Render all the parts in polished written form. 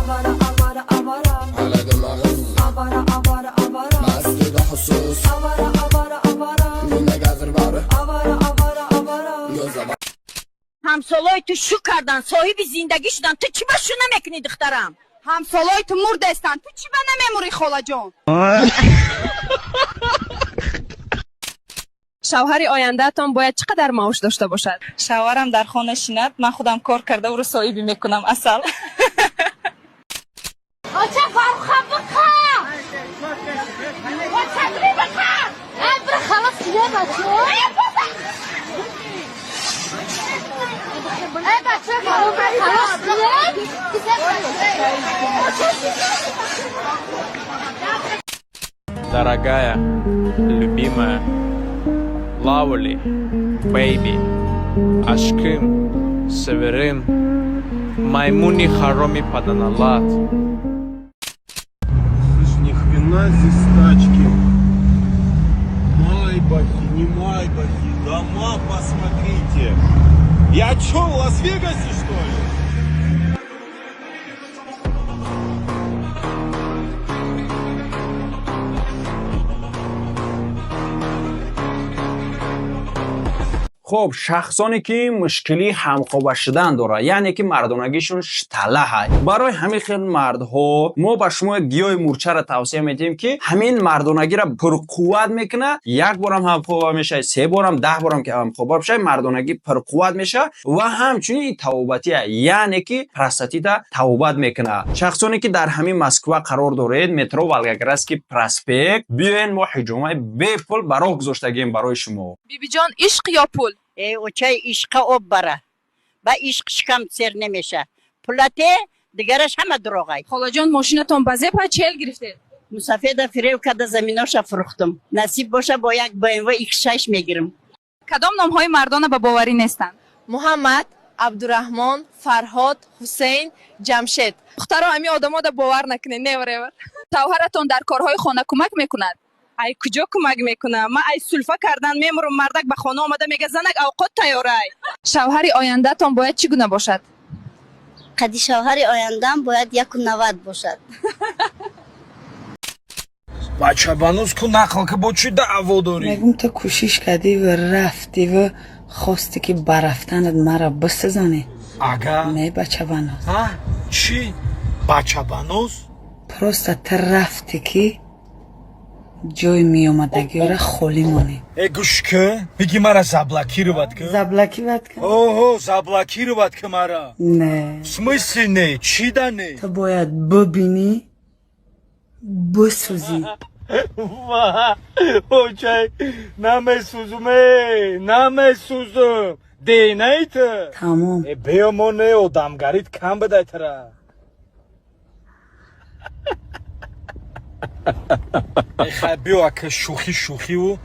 Avara avara avara. Avara avara avara. Avara avara avara. Avara avara avara. Ҳамсолои ту шу кардан, соҳиби зиндагӣ шудан, ту чӣ ба шу намекунӣ, духтарам? Ҳамсолои ту мурдестанд, ту чӣ ба намемурӣ, холаҷон? Шавҳари ояндаатон бояд чӣ қадар маош дошта бошад? Шавҳарам дар хона шинад, ман худам кор карда ӯро соҳибӣ мекунам, асал. Оча Фарруха биқа! Оча биқа! Ай бир халос киде бачо? Ай бачо Фарруха халос киде? Дорогая, любимая, lovely, baby, ашким, северим, маймуни хароми паданалат. Слышь, ни хрена здесь тачки. Майбахи, не майбахи, дома посмотрите. Я чё, в Лас-Вегасе, что ли? Хуб, шахсоне ки мушкилии ҳамхоба шудан дорад, яъне ки мардонагишон шталаҳай, барои ҳамин хел мардҳо мо ба шумо як гиёҳи мурчаро тавсия медиҳем, ки ҳамин мардонагиро пурқувват мекунад. Як борам ҳамхоба мешавад, се борам, 10 борам ки ҳамхоба бишавад, мардонагӣ пурқувват мешавад ва ҳамчунин тавобатия, яъне ки простатита тавобат мекунад. Шахсоне ки дар ҳамин Москва қарор доред, метро Волгоградский проспект, биёен, мо ҳиҷомаи бепул ба роҳ гузоштагием барои шумо. Бибиҷон, ишқ ё пул? Э, очаи, ишқа об бара, ба ишқ шикам сер намеша, пулате дигараш ҳама дуроғай. Холаҷон, мошинатон ба зеб чел гирифтед? Мусафеда фирев карда, заминоша фурӯхтум. Насиб боша, бо як БМВ X6 мегирам. Кадом номҳои мардона ба боварӣ нестанд? Муҳаммад, Абдураҳмон, Фарҳод, Ҳусейн, Ҷамшед. Духтаро, ҳамин одамода бовар накунед, never ever. Шавҳаратон дар корҳои хона кӯмак мекунад? Ай куҷо кӯмак мекунам? Ман ай сулфа кардан мемурам, мардак ба хона омада мега: «Занак, авқот тайёрай». Шавҳари ояндаатон бояд чӣ гуна бошад? Қади шавҳари ояндаам бояд 1,90 бошад. Бачабануз ку, нақл ки, бо чӣ даъво дорӣ? Мегум, ту кӯшиш кардӣ ва рафтӣ ва хостӣ, ки ба рафтанат маро бисӯзонӣ. Ага. Не, бачабаноз. А чӣ, бачабаноз? Просто ту рафтӣ, ки ҷои меомадагиёра холӣ монӣ. Э, гӯш ки, миги мара заблокировать ки. Заблокировать ки? Оҳо, заблокировать ки мара. Не. В смысле не? Чӣ да не? Ту бояд бибинӣ, бисӯзӣ. Очай, намесӯзум, э, намесӯзум, денаи ту. Тамом. Э, биё, мо не, одамгарит кам бидай тара. Э, хай, биё, ака, шӯхӣ шӯхиву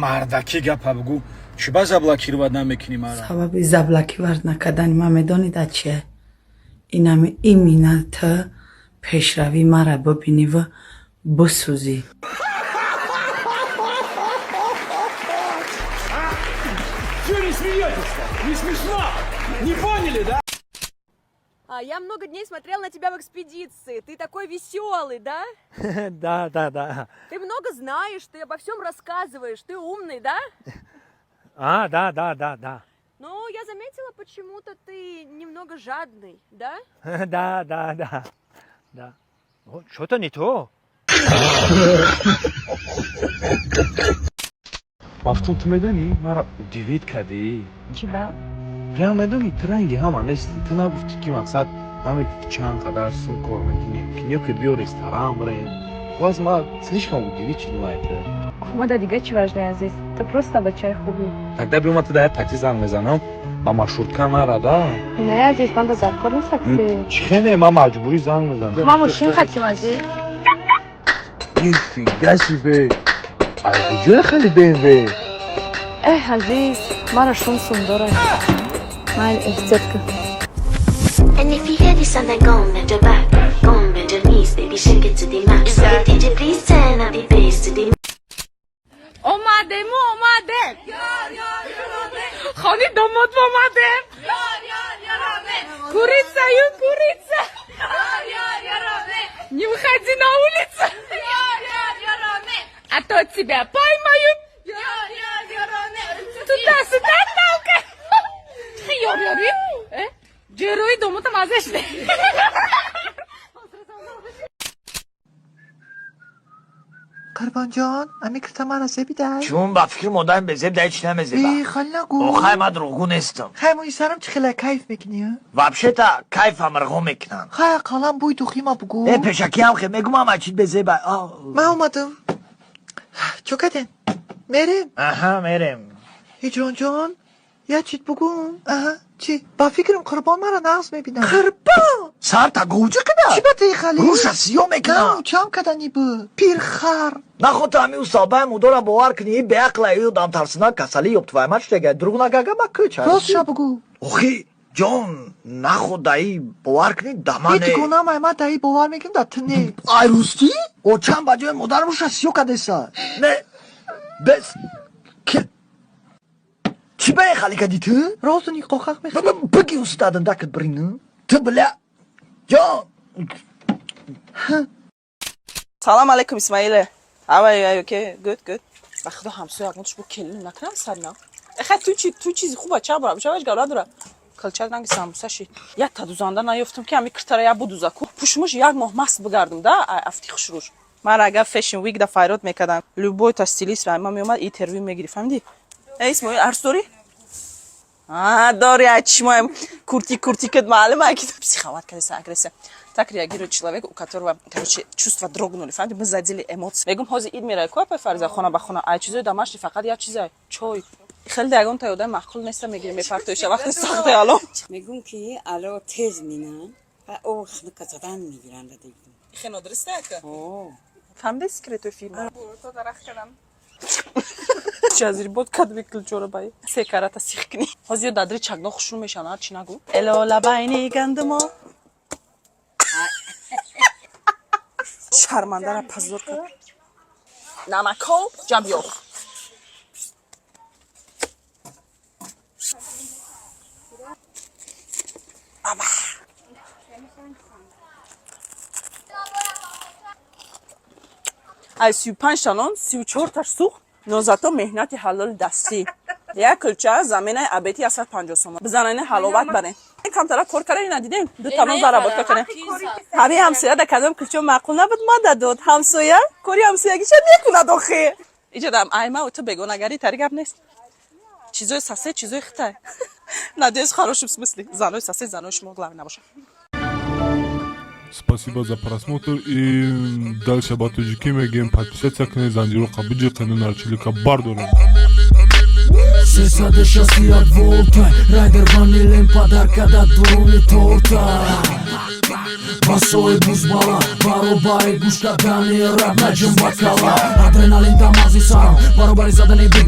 мардакӣ гапа бугӯ, чӣ ба заблокировать намекунӣ мара? Сабаби заблокировать накардани ман медонӣ дар чие? Инами имина ту пешравии мара бибинӣ ва бисӯзӣ. Чего не смеетесь-то? Не смешно? Не поняли, да? А я много дней смотрел на тебя в экспедиции. Ты такой веселый, да? Да. Ты много знаешь, ты обо всем рассказываешь, ты умный, да? А, да. Но я заметила, почему-то ты немного жадный, да? Да. Что-то не то. Мафтун, ту медонӣ, мара удивить кардӣ. Чӣ ба? Прям медонӣ, ту ранги ҳама нести. Ту нагуфтӣ, ки мақсад намегуфтӣ, чанд қадар сум кор мекунӣ, ё ки биё ресторан бирем. Боз ма слишком удивить шудам ай ту. Мада дига чӣ важный, азиз? Ту просто бачаи хубӣ. Тогда биё, ма ту дар як такси занг мезанам, ба маршрутка нара, да. Не, азиз, ман дар кор нест такси. Чӣ хеле, ман маҷбурӣ занг мезанам. Ман мошин хатим, азиз. Нифига себе! Ай куҷое хеле БМВ? Эҳ, азиз, мара шум сум дорад. Майли, эҳтиёт кун. And if you hear this song, then go and bend your back. Go and bend your knees, baby, shake it to the max. So DJ, please turn up the bass to the Омадему, омадем, хони домод омадем, курицаю, курица. выходи на улицу, а то тебя поймают. Туда-сюда толкай. Ёр ёри. Ҷерои домота мазаш не. Қурбонҷон, ами кирта мара зебидай? Чун ба фикри модарам безеб дай, чӣ намезеба? И, хали нагӯ. Охай, ман дурӯғгӯ нестам. Хай, мӯи сарам чӣ хела, кайф мекунӣ? Вообще-то кайфам рғо мекунам. Хай, ақаллан бӯи духима бугӯ. Э, пешакиам хе мегум, ама чит безеба. Ман омадам. Чо кардем? Мерем? Аҳа, мерем. Ҳиҷронҷон, як чиз бугӯм. Аҳа, чӣ? Ба фикрам, Қурбон мара нағз мебинам. Қурбон! Сарта говҷи кида? Чӣ ба тии хали? Рӯша сиё мекунам. На, чам кадани бу. Пирхар. Нахо ту ҳами устобаи мудора бовар кунӣ, и беақла ю дамтарсина касалӣ ёб твоя мать штега дурӯғ нагага ма кӯча. Ростша бугӯ. Охи, ҷон, нахо даи бовар кунӣ дамане. Ҳеҷ гунамай, ман даи бовар мекунам, да ту не. Ай, рустӣ? Очам ба ҷои модар рӯша сиё кадеса. Не, бес чӣ ба хали кади ту? Розу никоҳақ мехоҳам. Биги устадам дакат брину. Ту бля. Ҷон. Салам алейкум, Исмаиле. How are you? Are you okay? Good, good. Ба худо, ҳамсоя ягонташ бо келин накунам сарна. Эхай, ту чи, ту чизи хуба ча бора, бишаваш гавла дора. Калча ранги самбуса шид. Як та дузанда наёфтам, ки ами киртара я будуза ку. Пушмуш як моҳ маст бигардам да, афти хушруш. Мара агар Fashion Week да файрод мекардам, любой та стилист ва ма меомад, интервю мегирифт, фаҳмидӣ? Э, Исмоил, арс дорӣ? А, дори, ай чишмоям курти курти кад маълум, ай ки психовать кадеса, агрессия. Так реагирует человек, у которого, короче, чувства дрогнули, фаҳмидӣ? Мы задели эмоции. Мегум, ҳозир ид меравӣ ку, апай Фариза, хона ба хона, ай чизои домашний фақат як чизай, чой. Хеле да ягон та одам маъқул неста, мегирӣ мепартоиша вақти сахте ало. Мегум, ки ало тез минан ва об хунука задан мегиранд дигум. Хе нодуруста яка? Фаҳмидаи секретои фирма? Чазир бод кадми килчора бай. Се карата сих кунӣ. Ҳозир ё дадри чагно хушрӯ мешаванд, ҳар чӣ нагӯ. Эло лабайни гандумо. Шармандара позор кард. Намако ҷабёф. Аба. Ай 35 та нон, 34таш сӯхт, но зато меҳнати ҳалоли дастӣ. Як кулча заменаи абети 150 сомон. Бизанани ҳаловат барен. Камтара кор карда надидем, ду тамон заработка кардем. Ҳами ҳамсоя да кадом кулчо маъқул набуд, ма дадод. Ҳамсоя кори ҳамсоягиша мекунад охе. Иҷодам айма ту бегонагарӣ тари гап нест. Чизои сосед, чизои хитай. Надеюсь, в хорошем смысле. Занои сосед, занои шумо главный набошад. Спасибо за просмотр и дальше ба тоҷикӣ мегӯем: подписаться кунед, занҷироқа биҷиқену нарчилика бардорем. 361 волта, райдер ванилем падарка да дуруни торта. Басои бузбала баробари гӯш кардани рап наҷум ба кала. Адреналин дар мағзи сарам баробари задани бит.